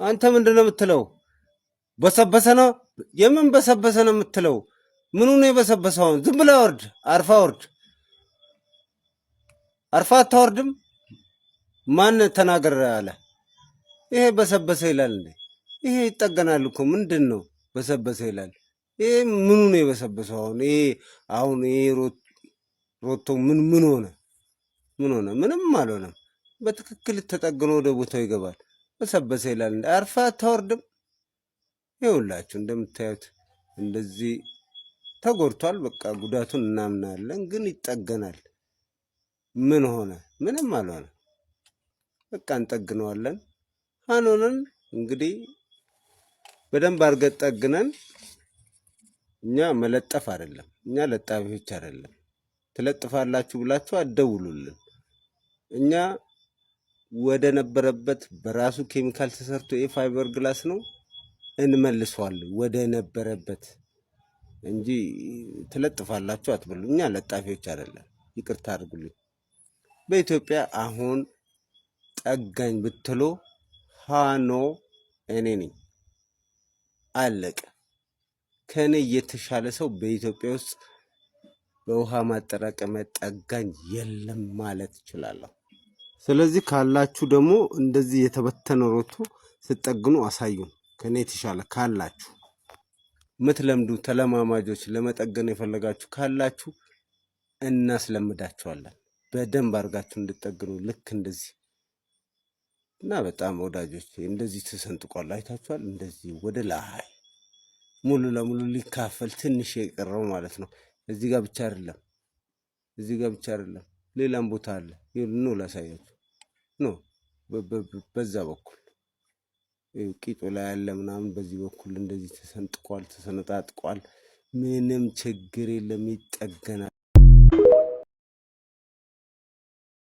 አንተ ምንድን ነው የምትለው? በሰበሰ ነው። የምን በሰበሰ ነው የምትለው? ምኑ ነው የበሰበሰው? አሁን ዝም ብለህ ወርድ፣ አርፋ ወርድ። አርፋ አታወርድም? ማን ተናገር አለ? ይሄ በሰበሰ ይላል እንዴ? ይሄ ይጠገናል እኮ። ምንድን ነው በሰበሰ ይላል? ይሄ ምኑ ነው የበሰበሰው? አሁን ይሄ ሮቶ ምን ሆነ? ምን ሆነ? ምንም አልሆነም። በትክክል ተጠግኖ ወደ ቦታው ይገባል። በሰበሰ ይላል እንዴ? አርፋ አታወርድም? ይኸውላችሁ እንደምታዩት እንደዚህ ተጎድቷል። በቃ ጉዳቱን እናምናለን፣ ግን ይጠገናል። ምን ሆነ? ምንም አልሆነ። በቃ እንጠግነዋለን። ሃኖንን እንግዲህ በደንብ አድርገን ጠግነን፣ እኛ መለጠፍ አይደለም፣ እኛ ለጣፊዎች አይደለም። ትለጥፋላችሁ ብላችሁ አትደውሉልን። እኛ ወደ ነበረበት በራሱ ኬሚካል ተሰርቶ የ fiber glass ነው፣ እንመልሰዋለን ወደ ነበረበት እንጂ ትለጥፋላችሁ አትበሉ። እኛ ለጣፊዎች አይደለም። ይቅርታ አድርጉልኝ። በኢትዮጵያ አሁን ጠጋኝ ብትሎ ሃኖ እኔ ነኝ። አለቀ። ከእኔ የተሻለ ሰው በኢትዮጵያ ውስጥ በውሃ ማጠራቀሚያ ጠጋኝ የለም ማለት እችላለሁ። ስለዚህ ካላችሁ ደግሞ እንደዚህ የተበተነ ሮቶ ስትጠግኑ አሳዩን። ከእኔ የተሻለ ካላችሁ፣ ምትለምዱ ተለማማጆች፣ ለመጠገን የፈለጋችሁ ካላችሁ እናስለምዳችኋለን። በደንብ አድርጋችሁ እንድጠግኑ ልክ እንደዚህ። እና በጣም ወዳጆች እንደዚህ ተሰንጥቋል። አይታችኋል። እንደዚህ ወደ ላይ ሙሉ ለሙሉ ሊካፈል ትንሽ የቀረው ማለት ነው። እዚህ ጋር ብቻ አይደለም፣ እዚህ ጋር ብቻ አይደለም፣ ሌላም ቦታ አለ። ኑ ላሳያችሁ። ኑ፣ በዛ በኩል ቂጡ ላይ ያለ ምናምን በዚህ በኩል እንደዚህ ተሰንጥቋል፣ ተሰነጣጥቋል። ምንም ችግር የለም፣ ይጠገናል።